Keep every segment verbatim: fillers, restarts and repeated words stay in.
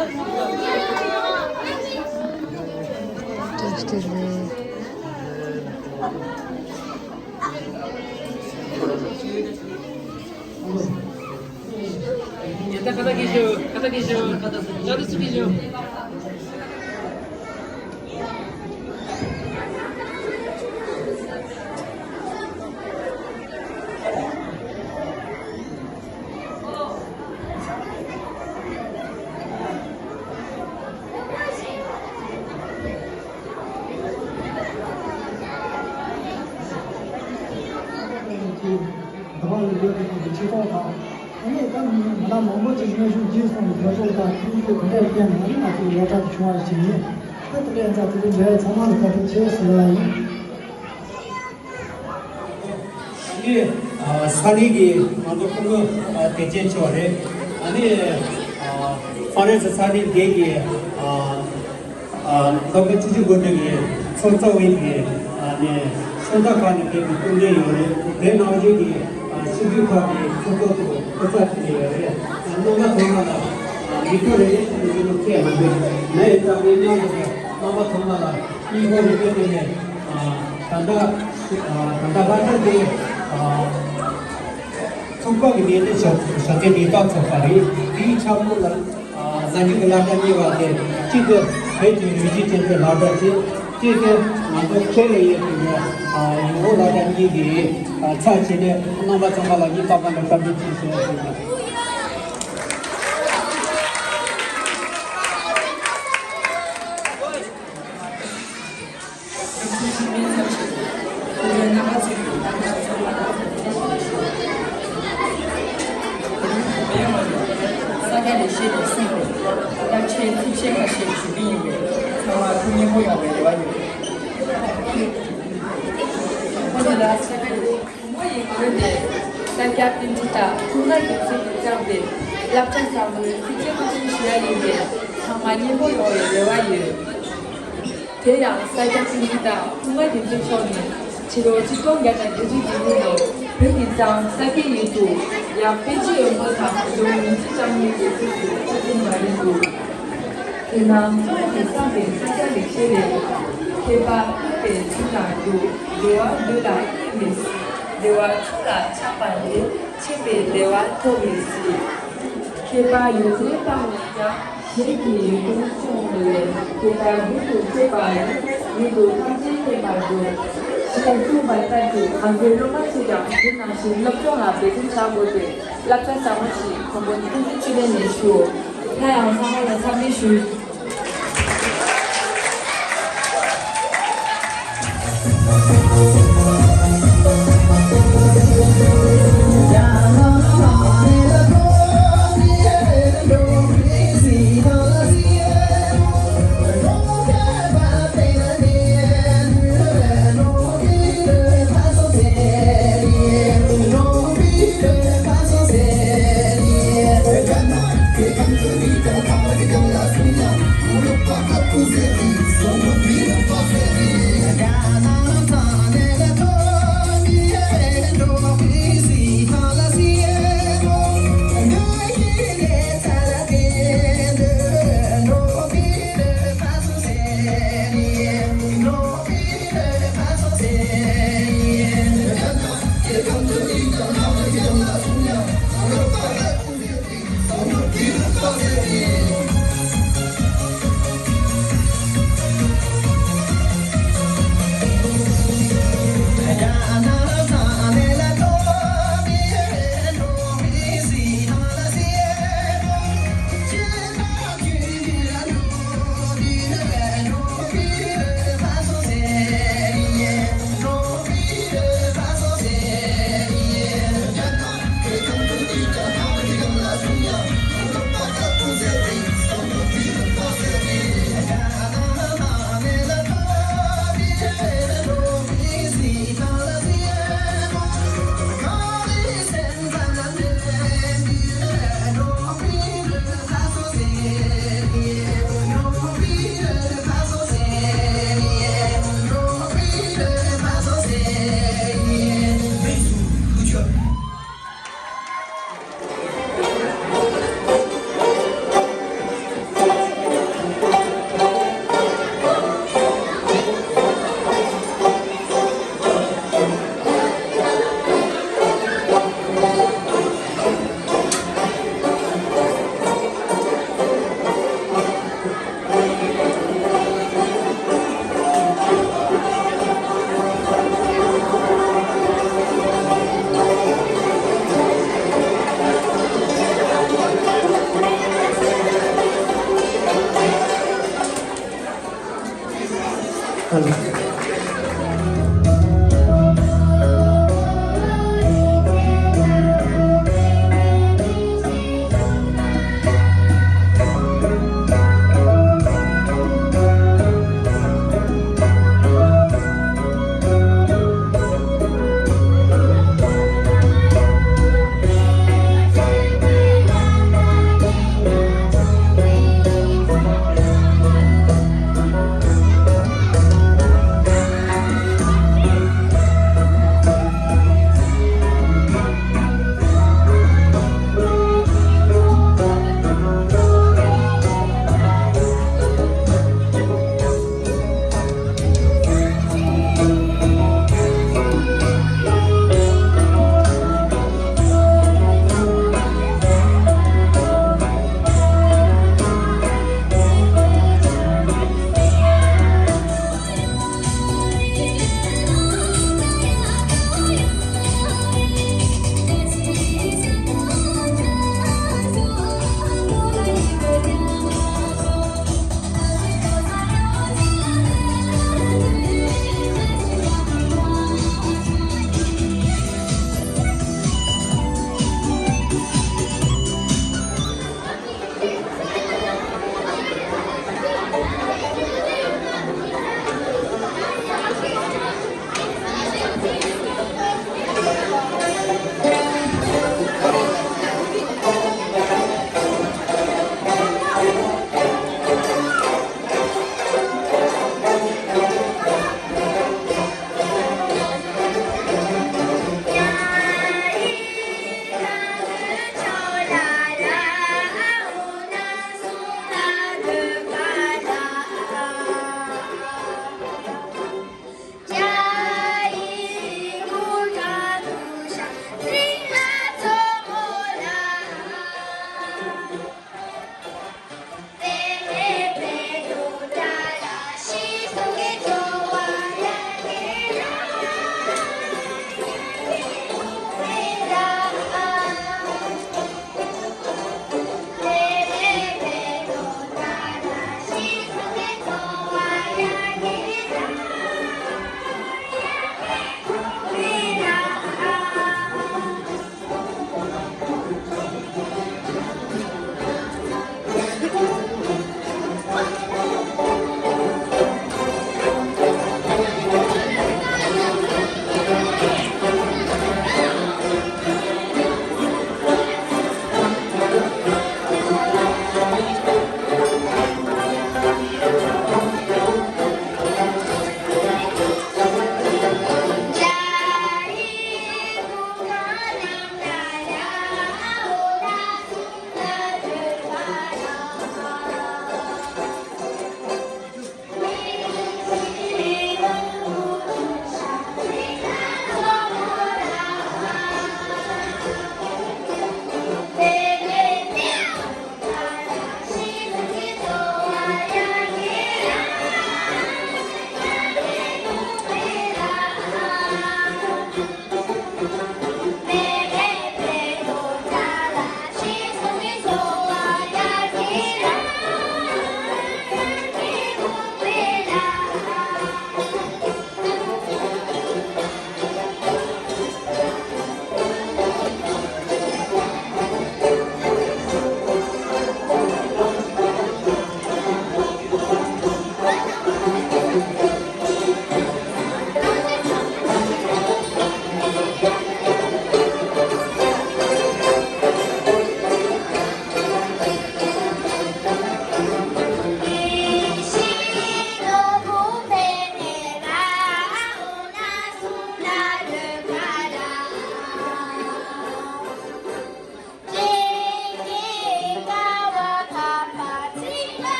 ཡ་ད་ཁ་ཏ་གི་ཞོ། ཁ་ཏ་གི་ཞོ། ཁ་ཏ་སུ་གི་ཞོ། ད་བར་ལ་ཡོད་པའི་ཁོང་གི་ཆེ་ཐོག་དང་། ཨ་ནི་ད་ནི་མི་སྣ་མང་པོ་ཅིག་གནས་ཤུགས་རྒྱས་སོང་བའི་འགྲོ་ཕྱོགས་དང་ཁྱིམ་གྱི་གོ་གནས་བརྟེན་ནས་ང་ཚོ་ལས་གྲྭ་དུ་བྱུང་བ་ཞིག་ཡིན། ད་དེ་ལས་ཡིན་ཙང་དེ་རིང་འབྲེལ་ཡོད་ཚང་མ་ལ་བཀའ་དྲིན་ཆེ་ཞུ་བ་ཡིན། ཨ་ནི་ས་གནས་ཀྱི་ང་ཚོ་ཁོང་ཚོ་དེ་ཅན་ཆེ་བ་རེད། ཨ་ནི་ཧྥ་རན་སི་ས་གནས་འགན་གྱི་ལྷག་དཀར་ཆུ་བཞི་སྒོ་འགྲམ་གྱི་ཚོགས་གཙོ་བའི་གི་ཨ་ནི་ཤོག་ཁག་ནས་ཕེབས་པའི་སྐུ་མགྲོན་ཡོད་རེད། དེ་ནང་བཞིན་གྱི་སྤྱི་འཐུས་ཁག་གི་ཚོགས་གཙོ་ཚོ་སྐུ་ཚབ་ཕེབས་ཡོད་རེད། རྣམ་པ་ཚང་མ་ལ་མི་ཐོག་རེ་རེ་བཞིན་དུ་ཁྱེད་མ་འདུག་ན་ཡིན་ཙང་ངས་མཉམ་དུ་རྣམ་པ་ཚང་མ་ལ་སྙིང་ཁོང་ནས་བཀྲ་ཤིས་བདེ་ལེགས། ད་ལྟ་ད་ལྟ་ལྷག་དཀར་དེ་ཚོགས་པ་གི་ངོས་ནས་ཞབས་ཞབས་བརྟན་ལས་ཀ་ཚོགས་པ་རེད། དེའི་འཆར་སྒོ་ལ་གཟའ་མཇུག་གི་སློབ་གྲྭ་གཉིས་པ་དེ་གཅིག་དེ་བོད་ཀྱི་རིག་གཞུང་ཅན་གྱི་སློབ་གྲྭ་ཅིག་གཅིག་དེ་ང་ཚོ་ཁེ་ལས་ཡོད་པའི་ཡོང་སྒོ་སློབ་གྲྭ་གཉིས་ཀྱི་ཚབ་བྱས་ནས་རྣམ་པ་ཚང་མ་ལ་ངས་སྟོན་ཁ་ནས་བཀའ་དྲིན་ཆེ་ཞུ་བ་ཞུ་ཡིན། ས་སྐྱ་ལེགས་བཤད་པའི་གསུང་རབ་རླབས་ཆེན་ཐུགས་བཞེད་ཁ་ཤས་ཞུ་གི་ཡིན་པས་ཚང་མ་ཐུགས་མཉེས་པོ་ཡོང་བའི་རེ་བ་ཡོད། ཁོང་ཚོ་ལ་ས་སྐྱ་ལེགས་བུ་མོ་ཡི་ངོས་ནས་ས་སྐྱ་པཎྜི་ཏ་སྐུ་ངལ་གྱི་ཚུལ་དུ་བསྐྱངས་པའི་བསླབ་བྱ་ཟབ་མོའི་ཐུགས་རྗེ་བཀའ་དྲིན་ཞུ་ཡ་ཡིན་པས་ཚང་མ་མཉེས་པོ་ཡོང་བའི་རེ་བ་ཡོད། དེ་ཡང་ས་སྐྱ་པཎྜི་ཏ་སྐུ་ངལ་གྱི་ཚུལ་མཆོག་ནི་ཕྱི་ལོ་ཆིག་སྟོང་བརྒྱ་དང་བརྒྱད་ཅུ་གྱ་གཉིས་ལོ་བོད་ཀྱི་གཙང་ས་སྐྱའི་ཡུལ་དུ་ཡབ་པཎ་ཆེན་དབོན་པོ་དང་རྒྱལ་པོ་ཉི་ཤུ་རྩ་གཉིས་ཀྱི་དུས་སུ་སྐུ་འཁྲུངས་པ་ཡིན་འདུག་དེས་ན་གཙོ་བོ་དེ་བསམ་པའི་ས་སྐྱ་ལེགས་བཤད་ལས། མཁས་པ་ལྷག་པའི་ཚུལ་ལ་རྒྱུག་བདེ་བ་བདུད་ལ་གཉིས་མེད། བདེ་བ་ཆུ་ལ་ཆགས་པ་ལས། ཆགས་པའི་བདེ་བ་ཐོབ་མི་སྲིད། མཁས་པ་ཡོངས་རྫོགས་སྤང་བ་ཡིན་ཀྱང་། གཞན་གྱི་ཡོན་ཏན་སྐྱོང་བ་ལས། དེ་ལྟར་རྒྱུན་དུ་སྤྱོད་པ་ཡིས། ཡུན་དུ་ཐམས་ཅད་བརྟན་པར་འགྱུར། ཞེས་གསུངས་པ་ལྟར་དུ་ང་ཚོའི་སློབ་མ་ཚོས་ཀྱང་དེ་ནང་བཞིན་སློབ་སྦྱོང་ལ་འབད་བརྩོན་བྱ་དགོས་པས་བསླབ་བྱ་ཟབ་མོ་ཞིག་མགོན་པོ་ཐུགས་རྗེ་ཆེ་ལན་ནས་ཞུའོ། སླར་ཡང་ཚང་མ་ལ་འཚམས་འདྲི་ཞུ། ཨ་ལ།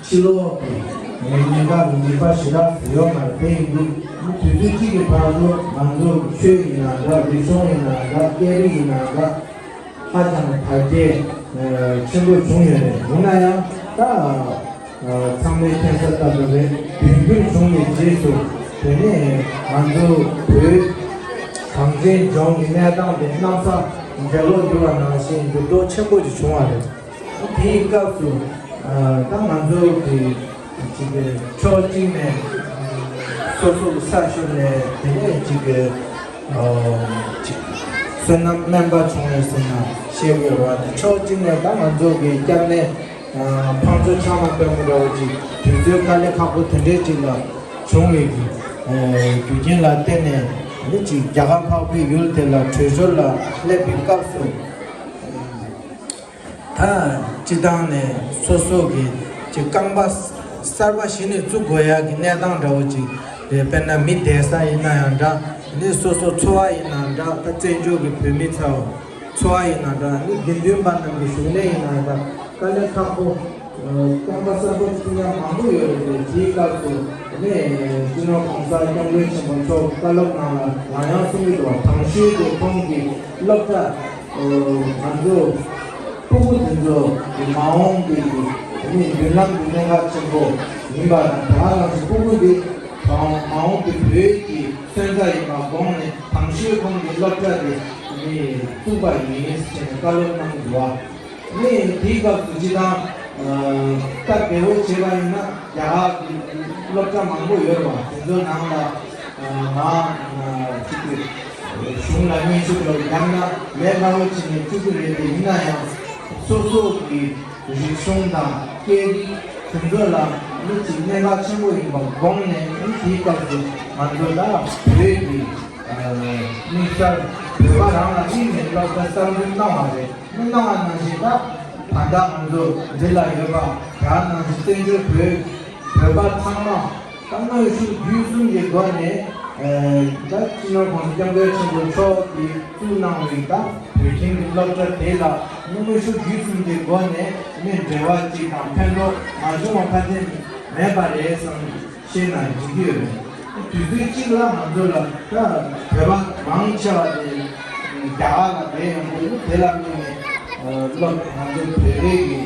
ཕྱི་ལོགས་ཀྱི་ཉེན་ཁ་གི་ནུས་པ་ཞེ་དྲག་ཡོད་མ་རེད། དེ་ཡིན་དུས་དུས་ཚོད་གཅིག་གི་བར་དུ་ང་ཚོ་ཆོས་ཡིན་ན་འདྲ། རིག་གཞུང་ཡིན་ན་འདྲ། སྐད་རིགས་ཡིན་ན་འདྲ། ཧ་ཅང་དར་རྒྱས་ཆེན་པོ་བྱུང་ཡོད་རེད། ཡིན་ན་ཡང་ད་ཚང་མས་མཁྱེན་གསལ་ལྟར་དུ་རེད། བོད་འགྱུར་བྱུང་བའི་རྗེས་སུ་དེ་ནས་ང་ཚོ་བོད་གངས་ཅན་ལྗོངས་ཀྱི་གནས་སྟངས་དེ་གནམ་ས་འབྲས་ལོག་གྱུར་བ་ནང་བཞིན་འགྱུར་ལྡོག་ཆེན་པོ་ཞིག་བྱུང་བ་རེད། དེའི་སྐབས་སུ་ད་ང་ཚོ་གི་ཅིག་ཕྱོགས་གཅིག་ནས་སོ་སོ་གི་ས་ཤོར་ནས། དེ་ནས་ཅིག་ཅིག་བསོད་ནམས་དམན་པ་བྱུང་བས་ཟེར་ན་བཤད་ཀྱི་ཡོད་པ་དེ། ཕྱོགས་གཅིག་ནས་ད་ང་ཚོ་གི་སྐྱབས་གནས་ཕང་ཚོ་ཆང་ལ་དཔལ་མོ་འདྲ་བོ་ཅིག་དུས་ཚོད་དཀའ་ལས་ཁག་པོ་དེ་འདྲའི་ཅིག་ལ་བྱུང་བའི་གི་རྒྱུ་རྐྱེན་ལ་བརྟེན་ནས། ཨ་ནི་ཅིག་རྒྱ་གར་འཕགས་པའི་ཡུལ་དེ་ལ་བྲོས་བྱོལ་ལ་སླེབས་པའི་སྐབས་སུ། ད་སྤྱི་བཏང་ནས་སོ་སོ་གི་ཅིག་རྐང་པ་གསར་པ་གཞི་ནས་བཙུགས་དགོས་ཡག་གི་གནས་སྟངས་འདྲ་བོ་ཅིག་རེད། དཔེར་ན་མི་བསྡད་ས་ཡིན་ན་ཡང་འདྲ། ཨ་ནི་སོ་སོ་འཚོ་བ་ཡིན་ན་འདྲ། ད་བཙན་བྱོལ་གྱི་བོད་མི་ཚོ་འཚོ་བ་ཡིན་ན་འདྲ། ཨ་ནི་དགེ་འདུན་པ་རྣམས་ཀྱི་བཞུགས་གནས་ཡིན་ན་འདྲ། དཀའ་ལས་ཁག་པོ། རྐང་པ་གསར་པ་བཙུགས་ཡག་མང་པོ་ཡོད་རེད། དེའི་སྐབས་སུ་ཨ་ནི་སྤྱི་ནོར་༸གོང་ས་༸སྐྱབས་མགོན་ཆེན་པོ་མཆོག་བཀའ་སློབ་ནང་ལ་ཡང་ཡང་གསུང་གི་འདུག་པ། དང་ཤོས་དེ་ཁོང་གི་སློབ་གྲྭ། ང་ཚོ་སྤུ་གུ་དེ་ཚོ་གི་མ་འོངས་པའི་གི་ཨ་ནི་མདུན་ལམ་གྱི་གནད་འགག་ཆེན་པོ་ཡིན་པ་དང་། དེ་ག་ནང་བཞིན་སྤུ་གུ་འདི་མ་འོངས་པའི་བོད་ཀྱི་སོན་རྩ་ཡིན་པ་དགོངས་ནས། དང་ཤོས་ཁོང་གི་སློབ་གྲྭ་དེ་ཨ་ནི་བཙུགས་པ་ཡིན་ཟེར་ནས་བཀའ་སློབ་གནང་གི་འདུག་པ། ནས་དེའི་སྐབས་སུ་སྤྱི་བཏང་། ཨ། སྟབས་བདེ་བོ་བྱས་པ་ཡིན་ན་རྒྱ་གར་གྱི་སློབ་གྲྭ་མང་པོ་ཡོད་རེད་པ། དེ་ཚོའི་ནང་ལ། ཨ། ང་ཅིག་གི་གཞུང་ལ་སྙན་ཞུ་འདྲ་བོ་བརྒྱབ་ན་ལས་སླ་བོ་བྱས་ནས་བཅུག་གི་རེད་དེ། ཡིན་ན་ཡང་སོ་སོ་གི་རིག་གཞུང་དང་སྐད་རིགས་དེ་ཚོ་ལ་མི་གཅིག་གནད་འགག་ཆེན་པོ་ཡིན་པ་དགོངས་ནས། དེའི་སྐབས་སུ་ང་ཚོ་ལ་བོད་ཀྱི། ཨ། དམིགས་བསལ་བོད་པ་རང་ལ་དམིགས་ནས་སློབ་གྲྭ་གསར་འཛུགས་གནང་བ་རེད། མི་གནང་བ་ནང་བཞིན། ད་ད་ལྟ་ང་ཚོ་འདི་ལ་ཡོད་པ་དེ་ནང་བཞིན་བཙན་བྱོལ་བོད་བོད་པ་ཚང་མ་ད་དངོས་ཤུགས་བརྒྱུད་གསུམ་གྱི་སྒོ་ནས། ཨ། ད་སྤྱི་ནོར་༸གོང་ས་༸སྐྱབས་མགོན་ཆེན་པོ་མཆོག་གིས་བཙུགས་གནང་བའི་ད་བོད་ཁྱིམ་གྱི་སློབ་གྲྭ་དེ་ལ་དངོས་ཤུགས་བརྒྱུད་གསུམ་གྱི་སྒོ་ནས་ནི་འབྲེལ་བ་གཅིག་དང་ཕན་ཐོགས་མ་བྱུང་བ་ཕལ་ཆེར་མེད་པ་རེད་བསམ། ཤེས་ན་འགྲིག་གི་ཡོད་རེད། དུས་ཚོད་གཅིག་ལ་ང་ཚོ་ལ་ད་བོད་པ་མང་ཆེ་བ་དེ་རྒྱ་གར་ལ་བསྡད་ཡོང་གི་འདུག་དེ་ལ་དམིགས་ནས། ཨ། སློབ། ང་ཚོ་བོད་པའི་གི་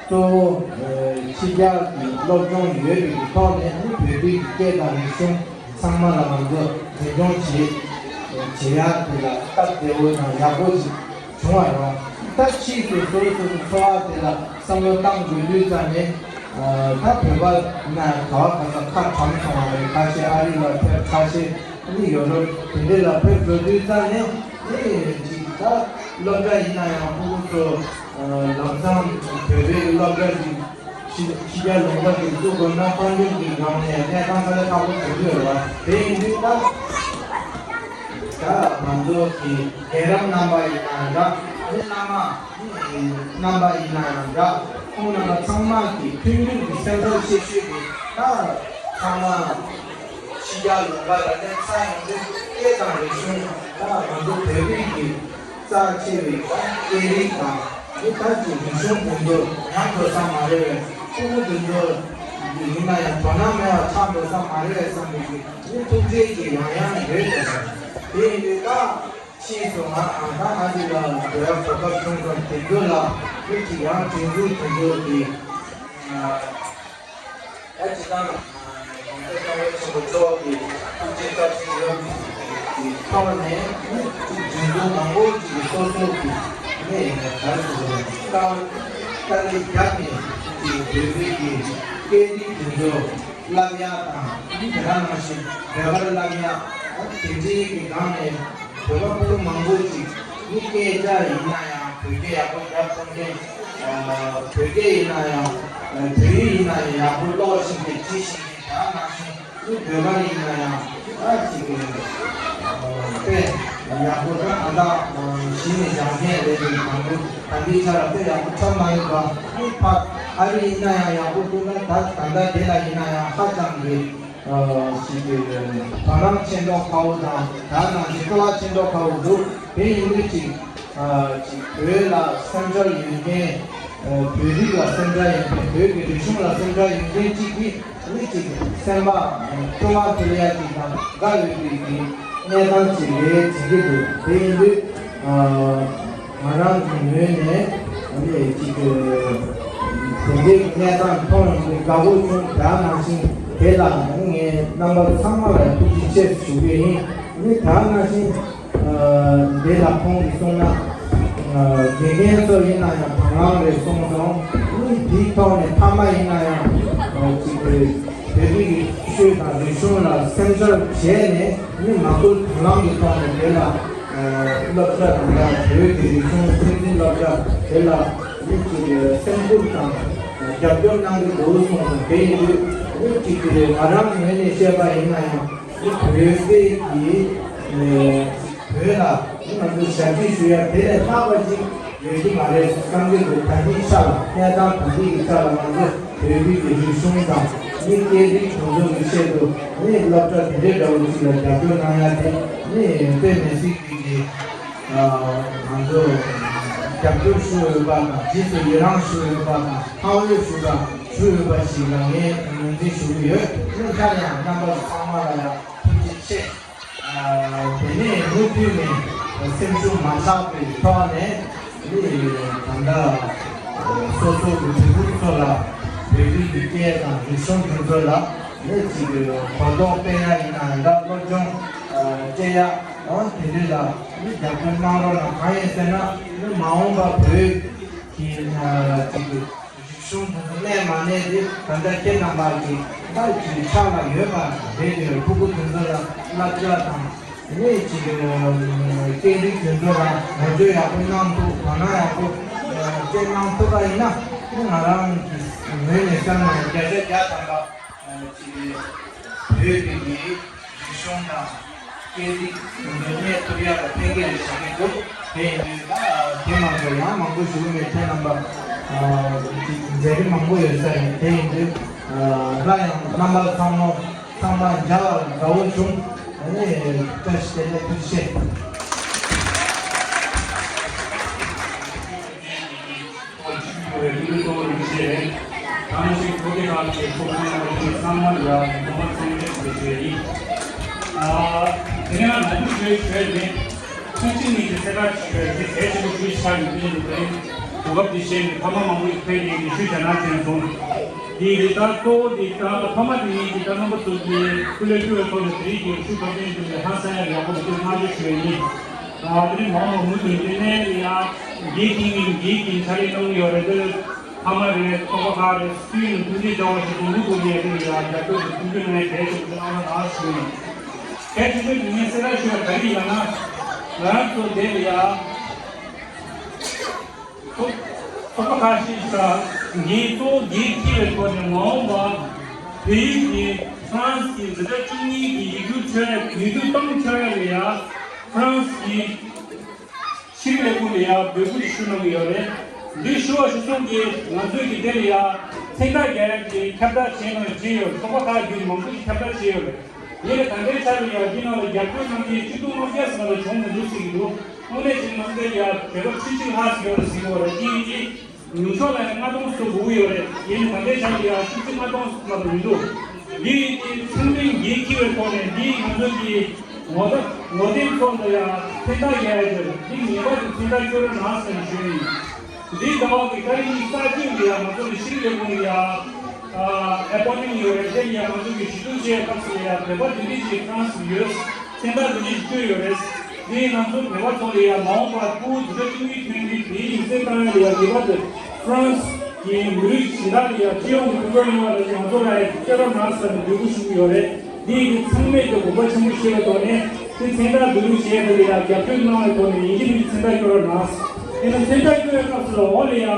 གཙོ་བོ། ཨ། ཕྱི་རྒྱལ་གྱི་སློབ་སྦྱོང་ཡོད་པའི་གི་ཐོག་ནས། ཨ་ནི་བོད་པའི་གི་སྐད་དང་རིག་གཞུང་ཚང་མ་ལ་ང་ཚོ་འཛིན་སྐྱོང་བྱེད་བྱེད་ཡག་དེ་ལ་སྟབས་བདེ་བོ་དང་ཡག་པོ་ཞིག་བྱུང་བ་རེད་པ། ད་ཕྱིས་སུ་སོ་སོ་སོ་སོའི་འཚོ་བ་དེ་ལ་བསམ་བློ་བཏང་དགོས་དུས་ཙམ་ནས། ཨ། ད་བོད་པ་ན་ག་བ་ག་ས་ཁ་གྲམ་སོང་བ་རེད། ཁ་ཤས་ཨ་རི་ལ་ཕེབས། ཁ་ཤས་ཨ་ནི་ཡོ་རོབ་དེ་འདྲ་ལ་ཕེབས་འགྲོ་དུས་ཙམ་ནས། ཨེ། ཅིག་ད་སློབ་གྲྭ་ཡིན་ན་ཡང་ཕྲུ་གུ་ཚོ། ཨ། ལམ་སང་བོད་པའི་སློབ་གྲྭ་ཅིག་ ཕྱི་རྒྱལ་ལུང་པ་དེ་བཙུགས་དགོས་ན་དཔལ་འབྱོར་གྱི་སྒང་ནས་གནས་སྟངས་དཀའ་ལས་ཁག་པོ་བྱུང་ཡོད་རེད་བ། དེ་ཡིན་དུས་ད་ད་ང་ཚོ་གི་རྒན་རབས་རྣམ་པ་ཡིན་ན་འདྲ། མི་བླ་མ་རྣམ་པ་ཡིན་ན་ཡང་འདྲ། ཁོང་རྣམ་པ་ཚང་མ་གི་མཐུན་འགྱུར་གྱི་སེམས་ཁྲལ་ཆེ་ཤོས་དེ་ད་ཚང་མ་ཕྱི་རྒྱལ་ལུང་པ་ལ་སླེབས་ཚར་ཡོང་དུས་སྐད་དང་རིག་གཞུང་ད་ང་ཚོ་བོད་རིགས་ཀྱི་རྩ་ཆེ་བའི་སྐད་རིགས་དང་། འདི་ལྟར་གྱི་རིག་གཞུང་དེ་ཚོ་ཉམས་འགྲོ་ས་མ་རེད་པས། ཕྲུ་གུ་དེ་ཚོ་ཡིན་ན་ཡང་དོ་སྣང་མེད་པ་ཆགས་འགྲོ་ས་མ་རེད་བསམ་པའི་གི་མི་ཐུགས་རྗེ་གི་ཡང་ཡང་ཡོད་པས། དེ་ཡིན་དུས་ད་ཕྱིས་སུ་ང་ཨ་ད་ཨ་ཅེ་ལ་འགྲོ་ཡག་གོ་སྐབས་བྱུང་ཙང་དེ་ཚོ་ལ་མི་གཅིག་ཡང་དྲིན་གཟོ་དེ་ཚོ་གི་ད་སྤྱི་བཏང་། ཡང་སྲིད་གཙང་པོ་ཆེན་པོ་མཆོག་གི་ཐུགས་རྗེ་བཀའ་དྲིན་ཡོད་པའི་ཐོག་ནས་དྲིན་གཟོ་མང་པོ་ཅིག་སོ་སོ་གི་གནས་ཡིན་ན་ག་རེ་ཟེར་དགོས་རེད། དཀའ་དཀའ་ལས་བརྒྱབ་ནས་ཅིག་བོད་ཡིག་གི་སྐད་རིགས་དེ་ཚོ་བསླབ་ཡག་དང་། དེ་ག་ནང་བཞིན་བོད་པར་བསླབ་ཡག་དེ་འདྲའི་གི་སྒང་ནས། བོད་པ་ཕྲུ་གུ་མང་པོ་ཅིག་ནི་སྐད་ཆ་ཡིན་ན་ཡང་བོད་སྐད་ཡག་པོ་རྒྱབ་ཐུབ་མཁན། ཨ། བོད་སྐད་ཡིན་ན་ཡང་། ཨ། བོད་ཡིག་ཡིན་ན་ཡང་ཡག་པོ་ཀློག་ཤེས་མཁན་འབྲི་ཤེས་མཁན། དེ་ནང་བཞིན་ནི་བོད་པ་ཡིན་ན་ཡང་ཨ་ཅིག་ཨ་དཔེ་ཡག་པོ་དང་ཨ་ད་གཞི་ནས་སྦྱང་མཁན་རེད་འདུག་དང་པོ་ད་འདིའི་ཆ་ལ་དཔེ་ཡག་པོ་ཐོན་མ་ཡོད་པ། ནི་ཕ་ཨ་རི་ཡིན་ན་ཡང་ཡག་པོ་འདུག་ན། ད་ད་ལྟ་དེ་ལ་ཡིན་ན་ཡང་ཧ་ཅང་གི་ཨ་ཅིག་གི་དོ་སྣང་ཆེ་མདོག་ཁ་པོ་དང་། དེ་ནང་བཞིན་སྤྲོ་བ་ཆེ་མདོག་ཁ་པོ་འདུག་དེ་ཡིན་དུས་ཅིག་ཨ་ཅིག་བོད་ལ་སེམས་ཁྲལ་ཡོད་མཁན། ཨ་བོད་རིགས་ལ་སེམས་ཁྲལ་ཡོད་མཁན། བོད་ཀྱི་རིག་གཞུང་ལ་སེམས་ཁྲལ་ཡོད་མཁན་ཅིག་གིས་ནི་ཅིག་སེམས་པ་སྤྲོ་བ་འཕེལ་ཡ་ཅིག་དང་དགའ་འོས་པའི་གི་གནས་སྟངས་ཅིག་རེད་བྱེད་ཀྱི་འདུག་དེ་ཡིན་དུས་ཨ། ང་རང་གི་ངོས་ནས་ཨ་ནི་ཅིག་དེ་འདྲའི་གནས་སྟངས་མཐོང་ཡོང་དུས་དགའ་པོ་བྱུང་། དེ་ནང་བཞིན་དེ་ལ་ངས་རྣམ་པ་ཚང་མ་ལ་ཐུགས་རྗེ་ཆེ་ཞུ་གི་ཡིན། ཨ་ནི་དེ་ནང་བཞིན་ཨ་དེ་ལ་ཁོང་གིས་གསུངས་ན། ཨ་དགེ་རྒན་ཚོ་ཡིན་ན་ཡང་དང་བླངས་རེད་གསུངས་སོང་། ཨ་ནི་དེའི་ཐོག་ནས་ཕ་མ་ཡིན་ན་ཡང་ཨ་ཅིག་དེ་བོད་རིགས་ཀྱི་ཆོས་དང་རིག་གཞུང་ལ་སེམས་ཁྲལ་བྱས་ནས། ནི་མ་བསྐུལ་དང་བླངས་ཀྱི་ཐོག་ནས་དེ་ལ་ཨ་སློབ་གྲྭ་དང་། ཡང་བོད་ཀྱི་རིག་གཞུང་ཚན་རྩལ་སློབ་གྲྭ་དེ་ལ་ནི་ཅིག་སེམས་ཁུར་དང་རྒྱབ་སྐྱོར་གནང་གི་འདུག་གསུངས་སོང་། དེ་ཡིན་དུས་ནི་ཅིག་ང་རང་ངོས་ནས་བཤད་པ་ཡིན་ན་ཡང་། ནི་བོད་པའི་གི་ཨ་བོད་ལ་ནི་ང་ཚོས་ཞབས་ཕྱི་ཞུ་ཡ་དེ་ལས་ལྷག་པ་ཅིག་ཡོད་ཀྱི་མ་རེད་བསམ་གྱི་འདུག་ད་ལྟའི་ཆ་ལ། གནས་སྟངས་ད་ལྟའི་གི་ཆ་ལ་ང་ཚོ་བོད་ཡིག་གི་རིག་གཞུང་དང་ནི་སྐད་རིགས་དེ་ཚོ་གི་ཆེད་དུ་ནི་སློབ་གྲྭ་དེ་འདྲའི་འདྲ་བོ་ཅིག་ལ་རྒྱབ་སྐྱོར་གནང་ཡ་དེ་ནི་དཔེ་མི་སྲིད་ཀྱི་གི་ང་ཚོ་རྒྱབ་སྐྱོར་ཞུ་འོས་པ་དང་། རྗེས་སུ་ཡི་རང་ཞུ་འོས་པ་དང་། ཁག་དབང་ཞུ་དང་ཞུ་འོས་པ་ཞིག་ལ་ངས་ངོས་འཛིན་ཞུ་གི་ཡོད། ནི་སླར་ཡང་རྣམ་པ་ཚང་མ་ལ་ཡང་ཐུགས་རྗེ་ཆེ། དེ་ནས་མུ་མཐུད་ནས་སེམས་ཤུགས་མ་ཆག་པའི་ཐོག་ནས་ནི་ད་ལྟ་སོ་སོ་གི་བོད་ཕྲུག་ཚོ་ལ་བོད་ཡིག་གི་སྐད་དང་རིག་གཞུང་དེ་ཚོ་ལ་ནི་ཅིག་གོ་རྟོགས་སྤེལ་ཡ་ཡིན་ན་འདྲ། སློབ་སྦྱོང་སྤྲད་ཡ་འོ་དེ་འདྲ་ལ་ནི་རྒྱབ་སྐྱོར་གནང་རོགས་གནང་། གང་ཡིན་ཟེར་ན་ནི་མ་འོངས་པ་བོད་ཀྱི་ཅིག་གི་རིག་གཞུང་དེ་ཚོ་གནས་མ་གནས་དེ་ད་ལྟ་ཁྱེད་རྣམ་པ་གི་ད་ཅིག་ཕྱག་ལ་ཡོད་པ་རེད། དེ་ཕྲུ་གུ་དེ་ཚོ་ལ་བསླབ་བྱ་དང་ནི་ཅིག་སྐད་རིགས་དེ་ཚོ་ལ་ངོ་སྤྲོད་ཡག་པོ་གནང་ཐུབ། དོ་སྣང་ཡག་པོ་སྤྲད་གནང་ཐུབ་པ་ཡིན་ན་ནི་ང་རང་གི་ངོས་ནས་བསམ་ན་བརྒྱ་ཆ་བརྒྱ་ཐམ་པ་ཅིག་བོད་ཀྱི་རིག་གཞུང་དང་སྐད་རིགས་འདི་གནས་ཐུབ་ཡག་ལ་ཕན་ཁེ་རེ་བྱེད་ཀྱི་འདུག་དེ་ཡིན་དུས་ད་དེ་མ་ཟད་ཡང་མང་པོ་ཞུ་གི་མེད། ཁྱེད་རྣམ་པ་མཛད་རིམ་མང་པོ་ཡོད་ས་ཡིན། དེ་ཡིན་དུས་སླར་ཡང་རྣམ་པ་ཚང་མ་ཚང་མ་མཇལ་བར་དགའ་བོ་བྱུང་། ཨ་ནི་བཀྲ་ཤིས་བདེ་ལེགས། ཐུགས་རྗེ་ཆེ། ཨོ་ཇུ་ཡོད་རེད། ཀླུ་གཏོར་རིན་ཆེན་རེད། ད་ནང་བཞིན་ཐོག་དེ་ཁག་གི་ཚོགས་ཁང་ནང་ལ་ཚང་མ་ལ་ངོ་མ་ཚང་མས་ཞུ་རྒྱུ་ཡིན། ཨ་དེ་ནས་ང་ཚོ་ཞུ་ཞུ་ཡ་ནི་ཐེངས་གཅིག་ནས་ཀྱི་གསལ་བསྒྲགས་ཞུ་ཡ་དེ་གལ་ཆེན་པོ་ཞུ་ཆགས་ཡོད་པའི་འདུག་རེད། གོ་སྐབས་འདི་བཞེས་ནས་ཕ་མ་མང་པོ་ཡིས་ཕེབས་ནས་ཀྱི་ཞུ་བྱ་ན་དྲན་སོང་། འདི་རེད། ད་གཙོ་བོ་འདི་ད་ཕ་མ་དེ་ཡིན་གྱི་ད་རྣམ་པ་ཚོ་གི་སྐུ་ལས་བསྐྱོན་པའི་ཐོག་ནས་དེ་རིགས་ཀྱི་ཞུ་ཐུབ་མཁན་འདུག་ནས་ཧང་སང་ཡ་ཡག་པོ་འདུག་སྔ་ཕྱི་ཞུ་ཡ་ཡིན། ཨ་དེ་རིང་མང་མང་མུ་མཐུད་དེ་ནས་ཡ་འགན་འཁྱེར་མཁན་འགན་འཁྱེར་ཚར་རེ་གནང་གི་ཡོད་རེད། དེ་ཕ་མ་རེད། ཚོགས་པ་ཁག་རེད། སུ་ཡིན་ཐུགས་རྗེ་ཆེ་བ་ཞིག་དུ་མུ་མཐུད་ནས་དེ་ཡ་རྒྱབ་སྐྱོར་དང་མཐུན་འགྱུར་གནང་གལ་ཆེ་བ་གནང་རོགས་གནང་ཞུ་ཡིན། གལ་ཆེ་ཤོས་དེ་ངས་གསལ་བསྒྲགས་ཞུ་བ་ག་རེ་ཡིན་ལབ་ན། ང་རང་ཚོ་འདས་པའི་ཡ། ཚོགས་ ཚོགས་པ་ཁག་ཅིག་ལ་འགན་གཙོ་བོ་འགན་འཁྱེར་བའི་ཐོག་ནས་མ་འོངས་པ་བོད་ཡིག་གི་ཧྥ་རན་སི་གི་འཛིན་གྲྭ་བཅུ་གཉིས་ཀྱི་ཡིག་རྒྱུགས་འཁྱོལ་ཡ། ཡིག་རྒྱུགས་གཏོང་འཁྱོལ་ཡ་ལ་ཡ་ཧྥ་རན་སི་གི་ཕྱི་ལས་ཁུངས་ལ་ཡ་འབོད་སྐུལ་ཞུ་གནང་གི་ཡོད་རེད། འདི་ཞུ་བ་ཞུ་སོང་གི་ང་ཚོས་ཀྱི་དེ་ལ་ཡ་མཚན་རྟགས་རྒྱག་ཡ་གི་ཁྱབ་བསྒྲགས་བྱས་གནང་བྱས་ཡོད། ཚོགས་པ་ཁག་བརྒྱུད་མང་པོ་ཞིག་ཁྱབ་བསྒྲགས་བྱས་ཡོད་རེད། ཡིན་ནའི་ད་ལྟའི་ཆར་ལ་ཡ་འདི་ནང་ལ་རྒྱབ་སྐྱོར་གནང་མཁན་ཆིག་སྟོང་ལྔ་བརྒྱ་ཙམ་ལ་བྱུང་མི་འདུག་ཟེར་གྱི་འདུག་དངོས་གནས་བྱས་ན་ང་ཚོ་ལ་ཡ་བོད་པ་ཁྲི་གཅིག་ལྷག་ཙམ་ཡོད་རེད་ཟེར་གྱི་ཡོད་རེད། དེ་ཡིན་དུས་ཉུང་ཤོས་ལ་ཡ་ལྔ་སྟོང་ཙམ་དགོས་ཀྱི་ཡོད་རེད། ཡིན་ནའི་ད་ལྟའི་ཆར་ལ་ཡ་བཅུ་གཅིག་ལྔ་སྟོང་ཙམ་ལ་མི་འདུག་འདི་ཚང་མས་འགན་འཁྱེར་བའི་ཐོག་ནས་འདི་ང་ཚོ་གི་ངོ་ད་ངོ་དེབ་ཐོག་ལ་ཡ་མཚན་རྟགས་རྒྱག་ཡ་དེ་འདི་ངེས་པར་དུ་མཚན་རྟགས་སྐྱོར་རོགས་གནང་ཟེར་ནས་ཞུས་ཡིན། འདི་ཟླ་བ་གི་ཏ་རིག་གཉིས་རྩ་གཅིག་ལ་ཡ་ང་ཚོ་ལ་ཕྱི་ལས་ཁུངས་ལ་ཡ་ཨ་ཨེ་པོའིན་མེན་ཊི་ཡོད་རེད། དེ་ཡ་ང་ཚོ་གི་ཞུ་གཏུག་བྱེད་སྐབས་སུ་ལ་ཡ་བོད་པ་དེ་འདྲ་ཞིག་ཧྥ་རན་སི་ཡོད། མཚན་རྟགས་དེ་འདྲ་ཞིག་བསྐྱོན་ཡོད་རེད། དེ་ཡིན་ང་ཚོ་བོད་པ་ཚོ་ལ་ཡ་མ་འོངས་པར་ཕྲུ་གུ་འཛིན་གྲྭ་བཅུ་གཉིས་ཐོན་དུས་བོད་ཡིག་གསན་བཏང་ཡ་ལ་ཡ་ངེས་པར་དུ་ཧྥ་རན་སི་གི་མི་རིགས་གཞན་དག་ལ་ཡ་སྤྱི་ཡོངས་ཀྱི་ཐུགས་ཁུར་ཡོང་བ་ལ་ཡ་ང་ཚོ་ལ་ཡ་སྐྱོན་རོགས་གནང་ཟེར་ནས་འབོད་སྐུལ་ཞུ་གི་ཡོད་རེད། འདི་ཡིན་ཚང་མས་ཀྱི་དགོངས་པ་ཆེན་པོ་བཞེས་པའི་ཐོག་ནས་དེ་མཚན་རྟགས་བསྡུ་རུབ་བྱས་པ་ལ་ཡ་རྒྱབ་སྐྱོར་གནང་བའི་ཐོག་ནས་ཡིན་གཅིག་མིན་གཅིག་མཚན་རྟགས་སྐྱོར་རོགས་གནང་། དེ་ནས་མཚན་རྟགས་སྐྱོར་བའི་སྐབས་སུ་ལ་འོག་ལ་ཡ་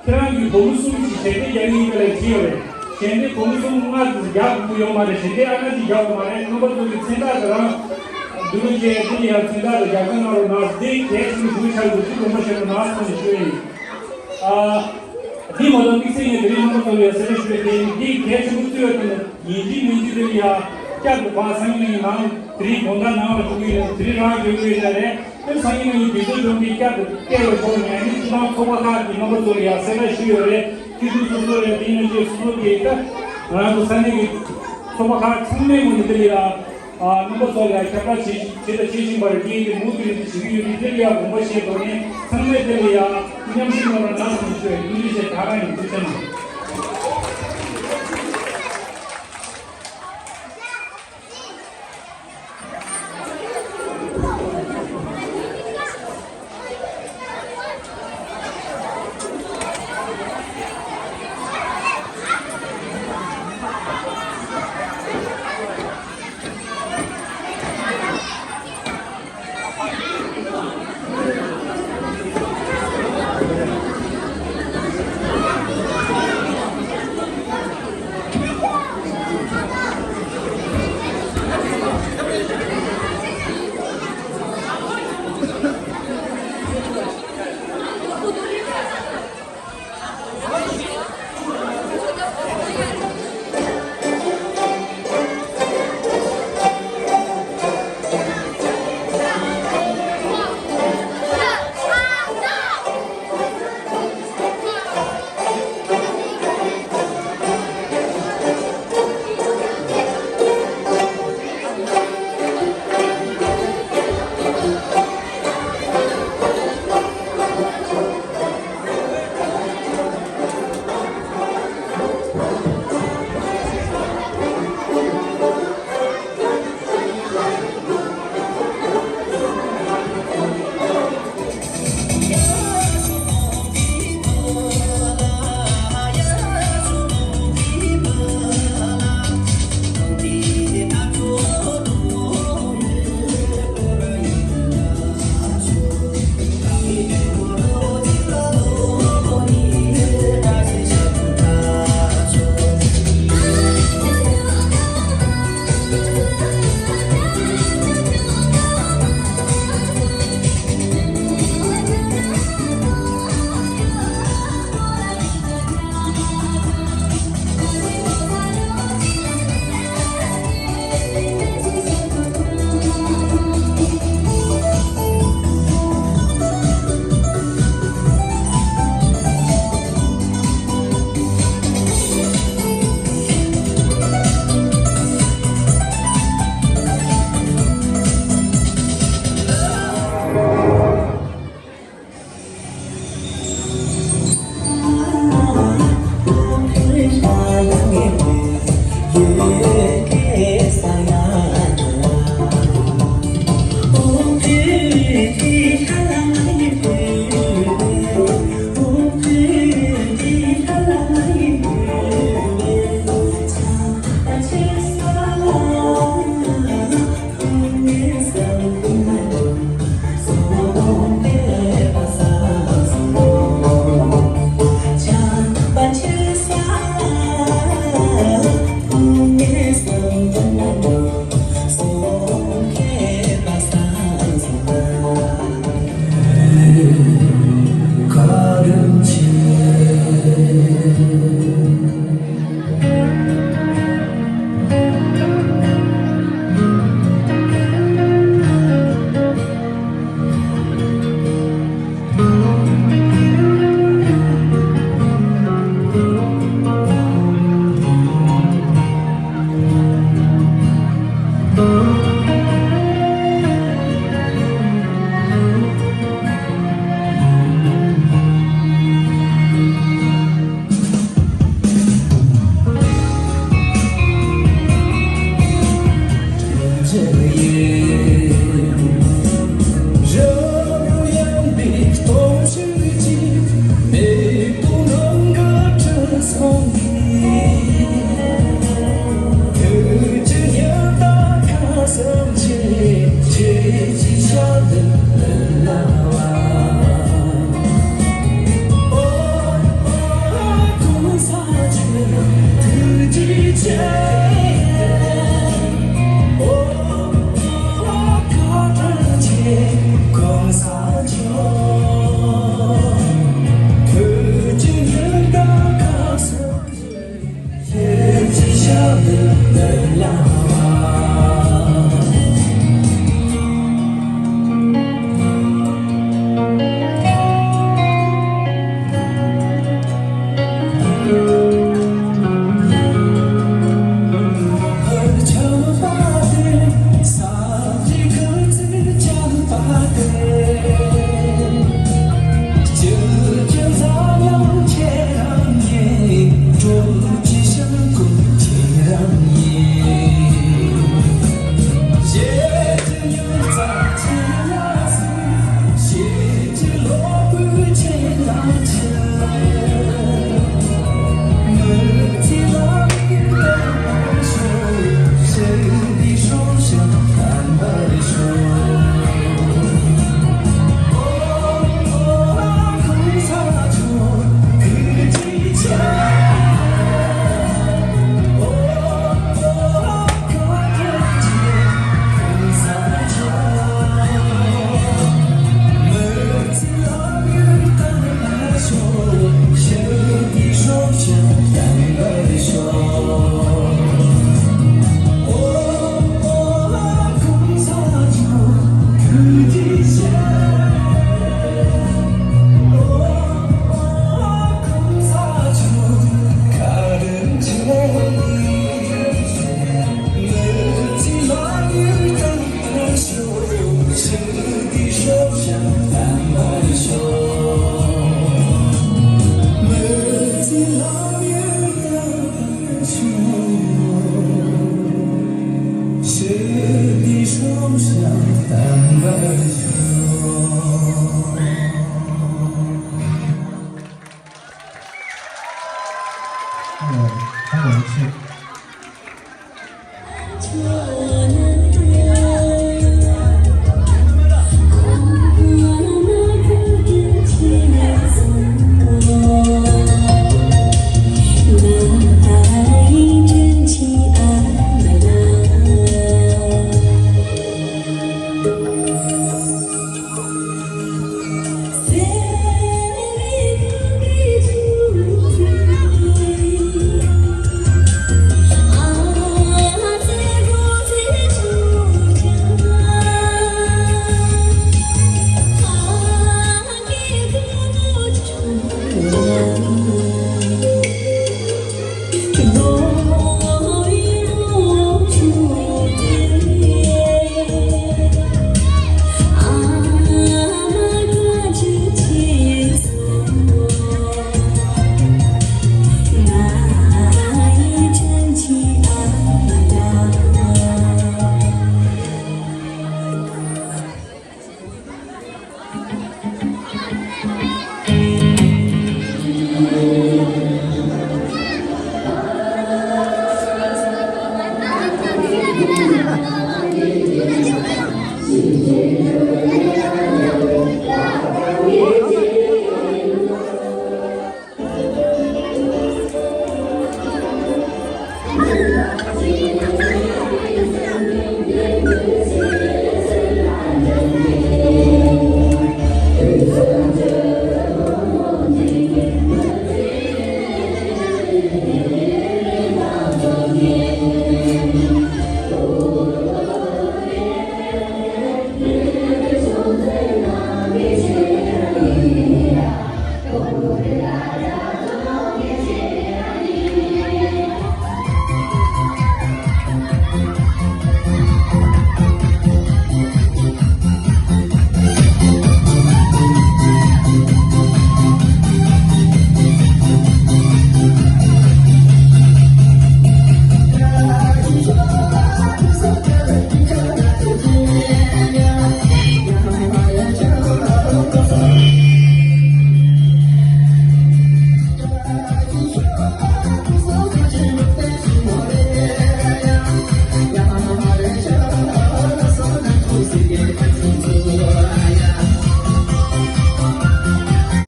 ཁྱེད་རང་གིས་སྒོར་མོ་གསུམ་ཞིག་ཞལ་འདེབས་རྒྱག་གི་ཡིན་པ་ལ་བྲིས་ཡོད་རེད། ཞལ་འདེབས་སྒོར་མོ་གསུམ་ལྔ་ཙམ་རྒྱག་དགོས་ཀྱི་ཡོད་མ་རེད། ཞལ་འདེབས་ཨ་ན་ཅིག་རྒྱག་དགོས་མ་རེད། རྣམ་པ་ཚོ་གི་མཚན་རྟགས་དེ་རང་བསྡུ་རུབ་བྱས་དེ་ལ་ཡ་མཚན་རྟགས་དེ་རྒྱབ་སྐྱོར་གནང་རོགས་གནང་། དེ་གལ་ཆེན་པོ་ཞེ་པོ་ཆགས་འདུག་དེ་དགོངས་པ་བཞེས་རོགས་གནང་ཟེར་ནས་ཞུ་ཡ་ཡིན། ཨ། འདི་མ་གཏོགས་དམིགས་བསལ་ངས་དེ་རིང་རྣམ་པ་ཚོ་ལ་ཡ་གསལ་བཤད་ཞུ་བའི་དེ་ཡིན། འདི་གལ་ཆེན་པོ་བརྩི་བའི་ཐོག་ནས་ཡིན་གཅིག་མིན་གཅིག་དེ་ལ་ཡ་བསྐྱར་དུ་གང་སང་ཉིན་ནང་དེ་རིང་དགོང་དག་ནང་ལ་ཞུ་གི་ཡིན། དེ་རིང་རང་ཞུ་གི་ཡིན་ན་རེད། དེ་སང་ཉིན་ནང་ཡིན་དུས་ཚོད་བྱུང་དུས་བསྐྱར་དུ་བལྟས་པའི་ཐོག་ནས་ཨ་ནི་སྤྱི་བཏང་ཚོགས་པ་ཁག་གི་རྣམ་པ་ཚོ་ལ་ཡ་གསལ་བཤད་ཞུས་ཡོད་རེད། སྤྱི་འཐུས་སོ་སོ་རེད། དེ་ཡིན་ན་ཅིག་སོ་སོ་གི་ད་ང་རང་ཚོ་ས་གནས་ཀྱི་ཚོགས་པ་ཁག་ཚང་མའི་ངོས་ནས་དེ་ལ་ཡ། ཨ། རྣམ་པ་ཚོ་ལ་ཡ་ཁྱབ་བསྒྲགས་བྱེད་བྱེད་དང་བྱེད་བཞིན་པ་རེད། དེ་ཡིན་དུས་མུ་མཐུད་ནས་དེ་བྱེད་ཀྱི་ཡོད་དུས་དེ་ལ་ཡ་དགོངས་པ་བཞེས་ཐོག་ནས་ཚང་མས་དེ་ལ་ཡ་མཉམ་ཞུགས་གནང་རོགས་གནང་ཟེར་ནས་ཞུ་བའི་བཀའ་འདྲི་ཞུ་ཡ་ད་ག་རང་ཡིན། ཐུགས་རྗེ་གནང་།